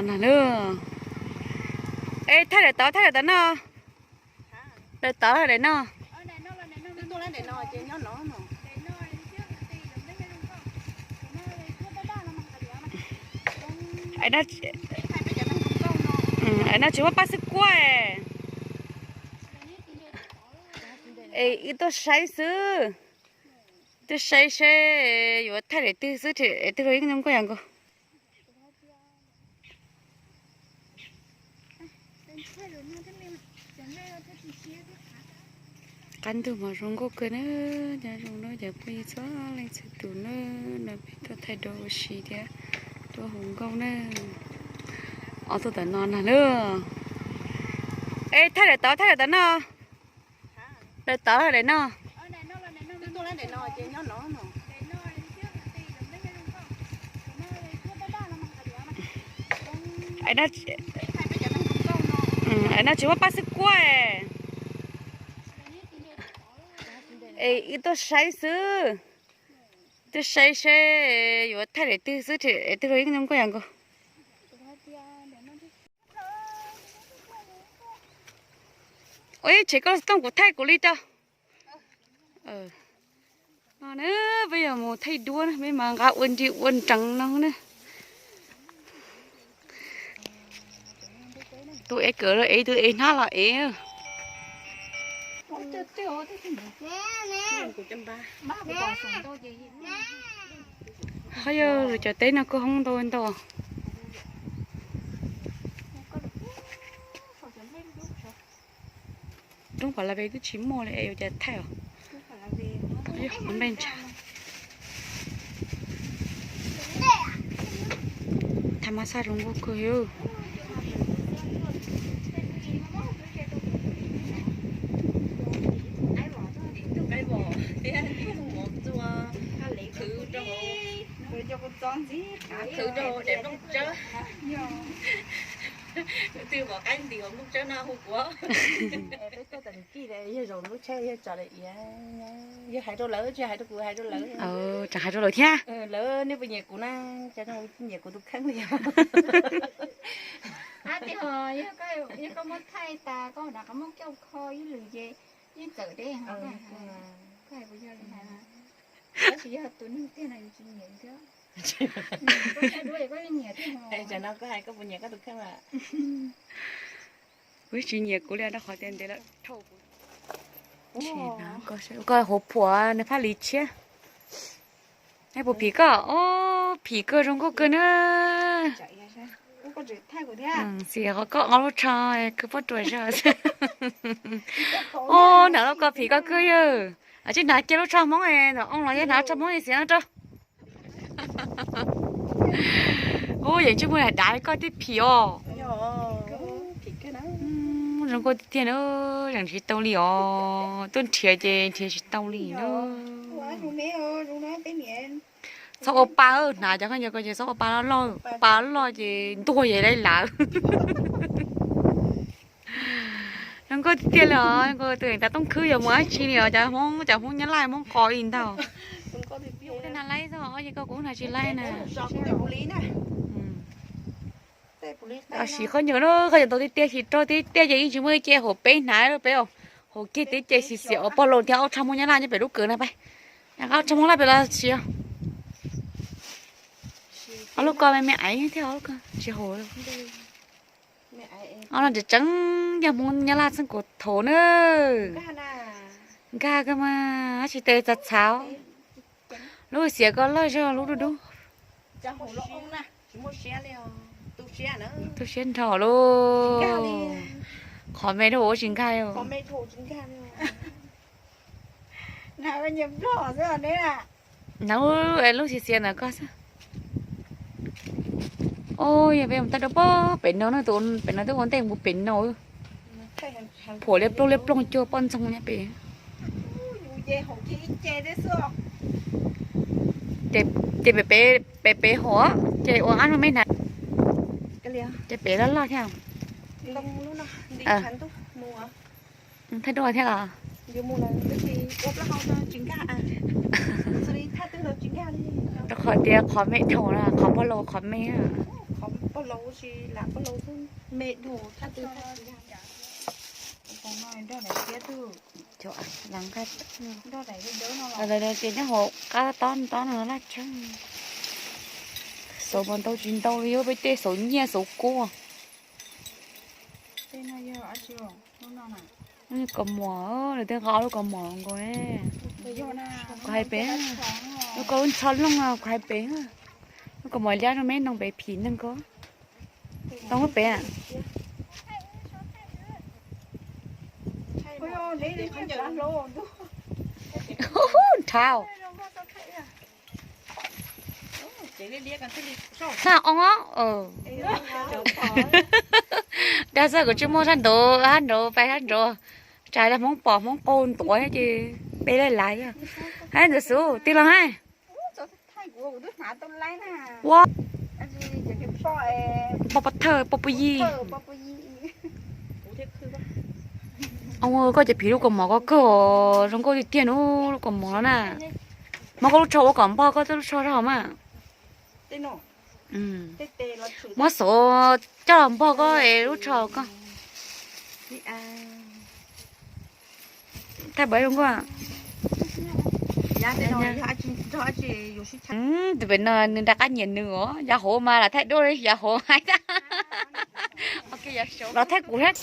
Nag lawm. Es thaij daim tod, thaij daim tod no. Daim tod daim no. Aim no tsis muaj paj xwb kuab. Es wb tuaj saib xwb, tuaj saib seb yuav thaij daim twg xwb, daim twg los yeej zoo nkauj yam nkaus. Qab ntuj mas zoo nkauj kawg na, nyob zoo na cov phooj ywg txhua leej txhua tus na, no peb tuaj thaij duab ua si thiab tuaj hu nkauj na. Ob tug tom no nag lawm. Es thaij daim tod, thaij daim tod no. Daim tod daim no. Aim no tsis muaj paj xwb kuab. Es wb tuaj saib xwb, tuaj saib seb yuav thaij daim twg xwb, daim twg los yeej zoo nkauj yam nkaus. Ua ib tsev koj tooj kuv thaij kuv li rau. No na, peb yuav mus thaij duab na, peb mas nqa ua nri ua nreev no na. Tus ev kawm los ev, tus ev hnab los ev. Ho yog cov teb no kuj hoob ntau ntau. Roob pam la ve twb tsis muaj li es yuav cas thaij os. Npej ntsha. Thaij mas xaj zoo nkauj kawg yog. Khwv rau hauv daim nplooj tsawb. Twb pom qaib nti hauv nplooj tsawb no hu kuv. Peb tuaj tam kis yog zaum lub tsheb yog tso daim iav, yog hais rau lawv tsis hais rau kuv, hais rau lawv. Tseem hais rau lawv thiab. Lawv nej puas nyiam kuv na, cas nyiam kuv tus kheej li. Ab, tias yog koj muab thaij tas koj na, koj muab coj kho ib lwm ces yeej txawm deb. Koj hais kuv yog li hais, tab sis yog tus neeg tiag no yus tsis nyiam thiab. Koj saib duab koj yeej nyiam thiab. Tam no koj hais koj puas nyiam koj tus kheej lawm? Kuv tsis nyiam kuv li rau qhov tias ntev lawm dhau kuv. Koj huv phuam nws phaj li tshiab. Puas phim koj? Ob, phim kawg, zoo nkauj kawg na. Xis qhov koj ob lub tsho kawg pob ruas zog. Ob, hnav lub ko phim koj kawg yawg. Tsis hnav kiag lub tsho Hmoob, ntawm oo los yog hnav lub tsho Hmoob xiav no rau. Ub, yeej tsis muaj dav li koj thiaj phim os. Zoo nkauj tiag tiag na, zeem tsis tau li os. Tuaj nrhiav ces nrhiav tsis tau li na. Txhob ua pa, hnav cov khaub ncaws ko ces txhob ua pa loj loj, pa loj ces ntuag ces laib lawm. Zoo nkauj tiag tiag li os, nkauj tus tas tooj khwb yuav mus dab tsi li os, cov Hmoob, cov Hmoob Nyab Laj Hmoob qos li ntag. Tej nas laib xwb, ces koj kuv hnav tsis laib na. Siv khaub ncaws na, khaub ncaws tau tiag tiag, siv rau tiag tiag ces yeej tsis muaj ib ce hauv peb hnav, peb hauv kiag tib ce xis xiav ua pog laus thiab ob tsho Hmoob Nyab Laj nyob pem lub kawm na peb. Ob tsho Hmoob Laj pem los siav. Ob lub ko me me aiv thiab, ob lub ko tsis hauv. Ob no tseem tseem yog Hmoob Nyab Laj txheej kuv thaum na. Nkag kawg mas, tsis tes txav txhav. Lub xiav ko loj zog lub dub dub. Tu siab nrho lauj. Qhov me dhau ua tsis nkag li. Nab, lub xiav xiav ntawm koj xwb. Os, yog peb mus thaij rau pem no na, tus pem no twb ua ntej mus pem no. Phuam liab ploog liab ploog cuag poj ntxoog nyob pem. Ces pem pem pem hauv ces ua qab me me hnav. Ces pem loj loj thiab. Thaij duab thiab los? Rau qhov tias qhov me dhau na, qhov pog laus qhov me. Ces nyob hauv qab tob tob no laj tshab. Xauv mas ntau tsis ntau li, peb tej xauv nyiaj xauv kub. Kaus mom, lawv tej nqa lub kaus mom nkaus. Kuv hais pem, lub kaus lub ntsho looj no kuv hais pem. Lub kaus mom liab no me ntoo pem phim neeg ko. Tau muab pem. Nrhau. Nag oo os. Dag xwb kuv tsis muaj sab nraud, sab nraud pais sab nraud. Tsam Hmoob pom Hmoob qau ntuav ces pe laj lav. Hais ntawd xub tij laug hais. Ua, npog pov thawj pov pov yi. Koj ces phim lub kaus mom ko kawg, zoo nkauj tiag tiag nub lub kaus mom no na. Muab koj lub tsho ua kom npog koj tej lub tsho rau hauv mas. Muab xauv coj los npog koj es lub tsho koj. Thaij pab zoo nkauj. Tus pem no nws rov qab nyiam nws os, yav hauv mas los thaij duab li yav hauv hais tag. Los thaij kuv thiab.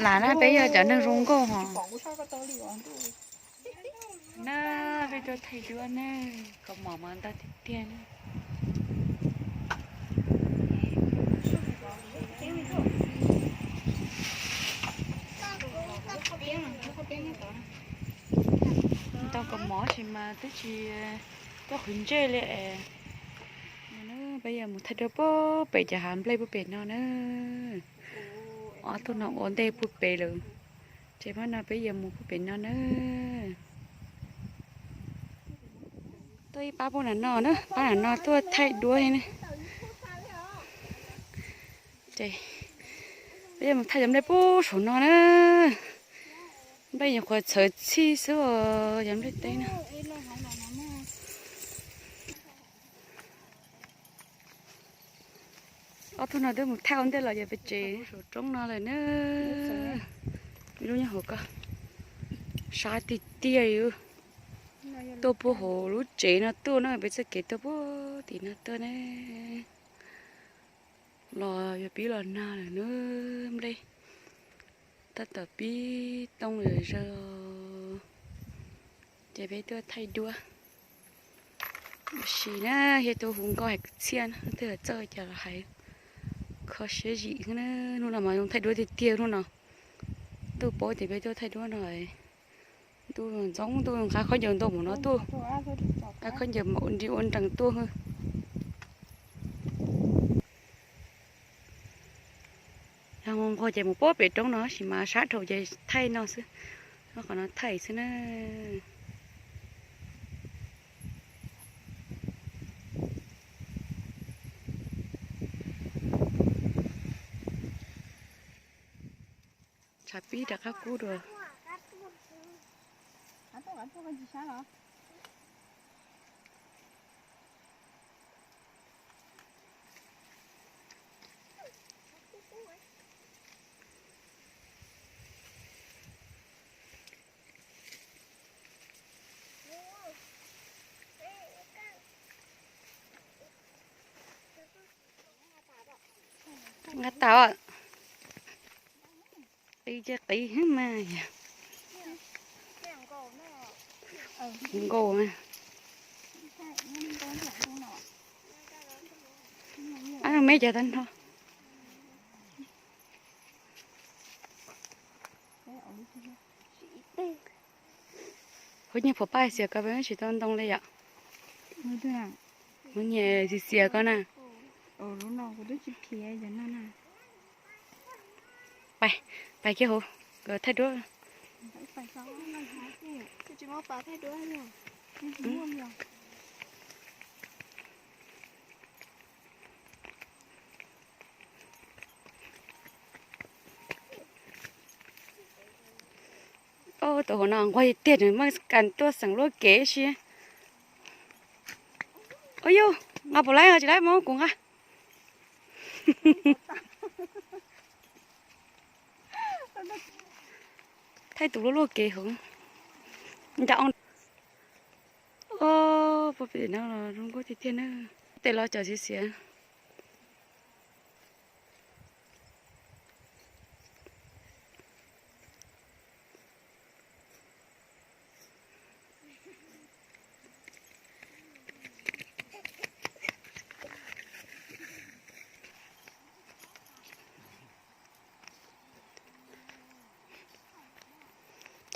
Lam na peb yog cov neeg zoo nkauj hos. Na, peb tuaj thaij duab na, kaus mom mas ntau tiag tiag na. Ntau kaus mom sis mas twb tsis tuaj qhwv ntsej li es. Peb yuav mus thaij duab puag pem cov hav nplej puag pem no na. Ob tug no ua ntej puag pem lawm. Ces pab no peb yuav mus puag pem no na. Tuaj ib pab puag nram no na, pab nram no tuaj thaij duab li na. Ces peb yuav mus thaij cov nplej puag saum no na. Nplej nyuam qhuav txhawv txhij xwb os, cov nplej teb na. Ob tug no twb mus thaij ua ntej los ces peb tsev saum roob no lawm na. Lub nyob hauv ko, sab tiag tiag li. Tuaj puag hauv lub tsev no tuaj na, peb txoj kev tuaj puag tim no tuaj ne. Los yuav pib los nag lawm na, nplej tab tom pib tooj lawm zaws. Ces peb tuaj thaij duab. Tab sis na, yog tus hu nkauj hais kwv txhiaj na, twb txawj cas los hais, kho siab zim xwb na. Hnub no mas zoo thaij duab tiag tiag hnub no. Ntuj paub tias peb tuaj thaij duab no, ntuj ntxoov ntuj nqa khaub ncaws ntau npaum no tuaj, nqa khaub ncaws mam nri ua nrees tuaj. Yog nquag ces mus puag pem roob no tab sis mas sab dhau ces thaij no xwb, qhov no thaij xwb na. Tshav pib rov qab kub dua. Nqa tau. Qis ces qis mas yog nkaus na. Ab, me cov tag nrho. Kuv nyiam phuam paj xiav ko peb tsis tau ntoo li yom. Kuv nyiam xiav xiav ko na. Pais, pais kiag hauv, kawm thaij duab. Tus hauv no nquag tiag, nws muaj kas tuaj xeem luaj kev si. Ua yus nqa puas laib, nqa tsis laib muab kuv nqa. Thaij tus luaj luaj kev hauv. Nca o. Puag pem no los zoo nkauj tiag tiag na. Tes los cov xiav xiav.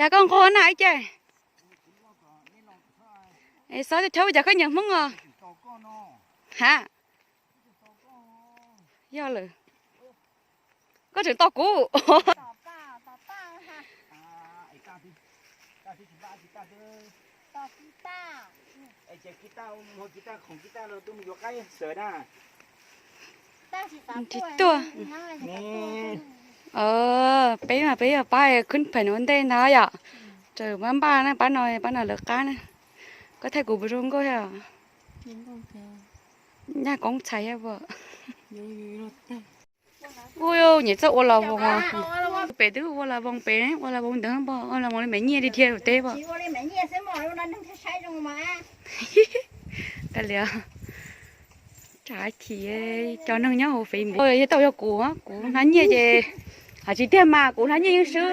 Cas koj nqua na ib ce? Es xob cov chaw ua cas koj nyiam Hmoob os? Ha, yog lawm. Koj tseem tos kuv. Tsis tuaj. Peb mas peb yog pab khwb phem ua ntej ntag yom. Tseem pab npaj na, pab no, pab no lawv qab na. Koj thaij kuv puas zoo nkauj thiab? Nyaj koob txhais thiab puas? Ua nyiam txawj ua las voos. Pem twb ua las voos pem, ua las voos ntawd pom, ua las voos li Maiv Nyiaj li dhia lus teb pom. Kav liam. Tsam chim cov neeg nyob hauv Facebook yog tau yog kuv, kuv hnab nyiaj ces, hais tsis tiag mas kuv hnab nyiaj yeej swb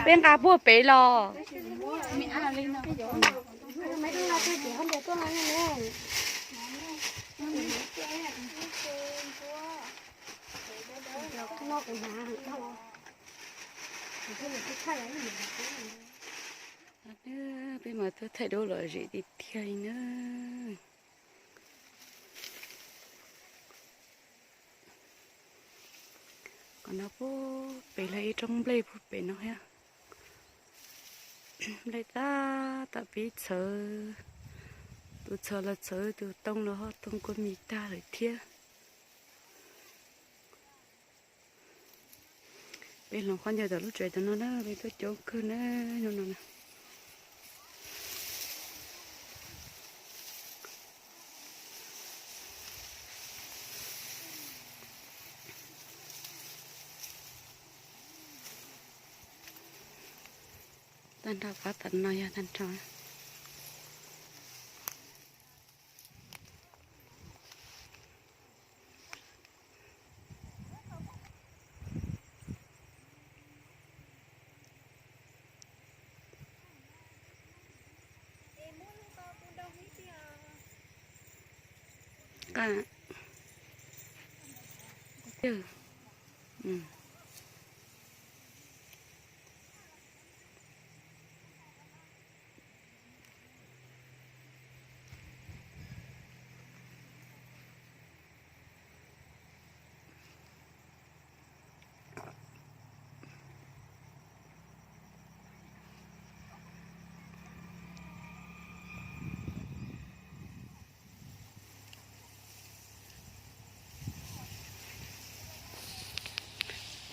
peb nqa puag pem los. Peb mas tuaj thaij duab lom zem tiag tiag li na. Qhov no puag pem los ib roob nplej puag pem no thiab. Nplej tab tom pib txhawv, tus txhawv los txhawv, tus tooj los ho tooj kua mis tag lawm thiab. Peb hloov qhov ncauj tom lub tsev tom no na, peb tuaj coob kawg na, no no na. Tag nrho qab tom no yog tag nrho.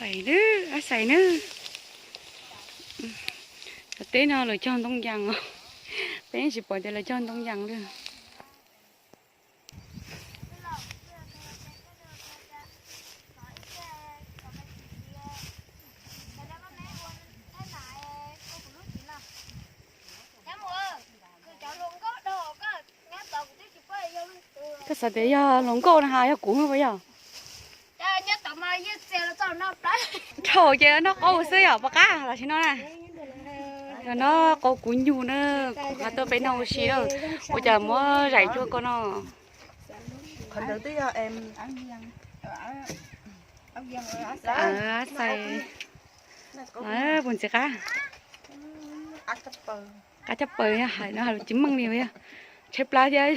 Pais nawb, ab xais nawb. Cov teb no lawv cog ntoo yas os. Peb yeej tsis pom tias lawv cog ntoo yas li. Koj xav tias yog hluas nkauj no has yog kuv puas yog? Dhau ces noj qaub xwb yom, pom qab los sis no na. Yog no qaub kuv nyuj na, kuv qhov tuaj peb noj ua si na, ua cas muab zais cuag koj no. Xais, puas ntxim qab? Qab tshaj plaws, hais no hais lus tsis meej li yog tshaib plab thiab.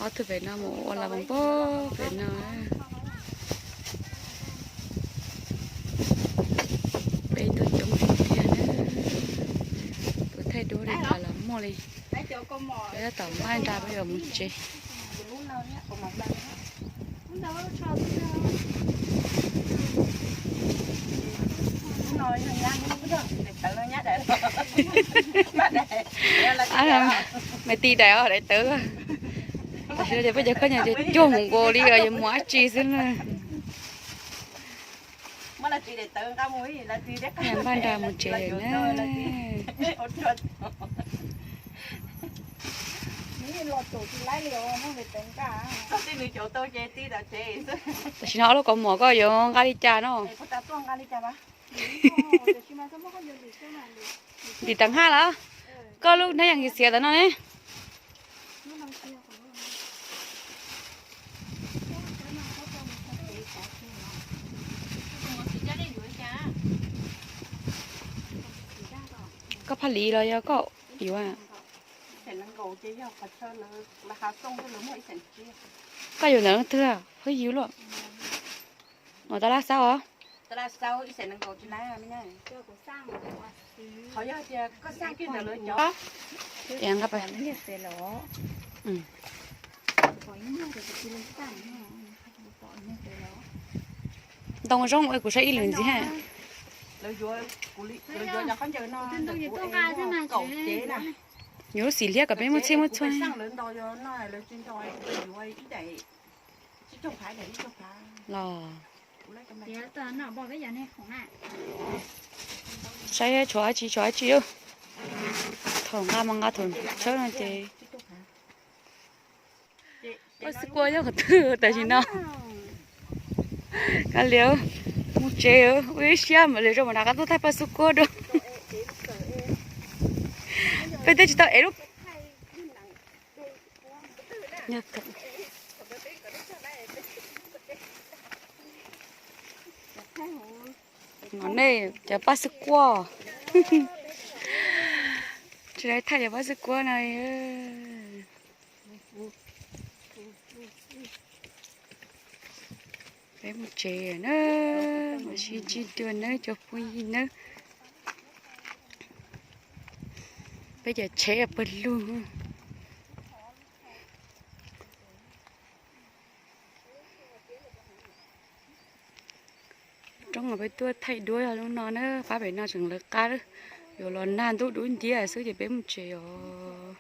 Ob tug pem no mus ua las voos pem no. Peb tuaj coob tiag tiag na. Tus thaij duab li cas los muaj li. Peb tab tom npaj nra peb yuav mus tsev. Me ti daim os, daim tawv. Tam sim no ces peb cov khaub ncaws ces cuag mus nkaus li os, yuav mus dab tsi xwb na. Npaj nra mus tsev na. Tam sim no ob lub kaus mom koj yuav nqa li cas no? Ntim tawm haj los? Koj lub hnab yam xiav xiav ntawm no ne. Koj phaj li los yog koj yuav? Koj yuav ntawm leej twg? Phob yws luaj. Ua tab laj xaub os. Ntoo zoo ua kuv saib ib lwm ntxiv ha. Yuav lub xim liab kom peb muab txhij muab txhua los. Saib tshuav dab tsi tshuav dab tsi. Thaum nqa mas nqa thaum tshawb no ces. Paj xub kuab nyob qhov twg tam sim no? Kav liam, mus tsev, ua ib siab mam li zoo mam nrog koj tuaj thaij paj xub kuab dua. Peb twb tsis tau ev lub. Nyob nej cov paj xub kuab. Tsis tau thaij cov paj xub kuab no. Peb mus tsev na, mam sib ntsib dua nawb cov phooj ywg nawb. Peb cov tsheb pawg lug. Roob uas peb tuaj thaij duab yog lub no na, pab pem no tseem lawv qab, yuav los nag ntuj dub nciab xwb ces peb mus tsev os.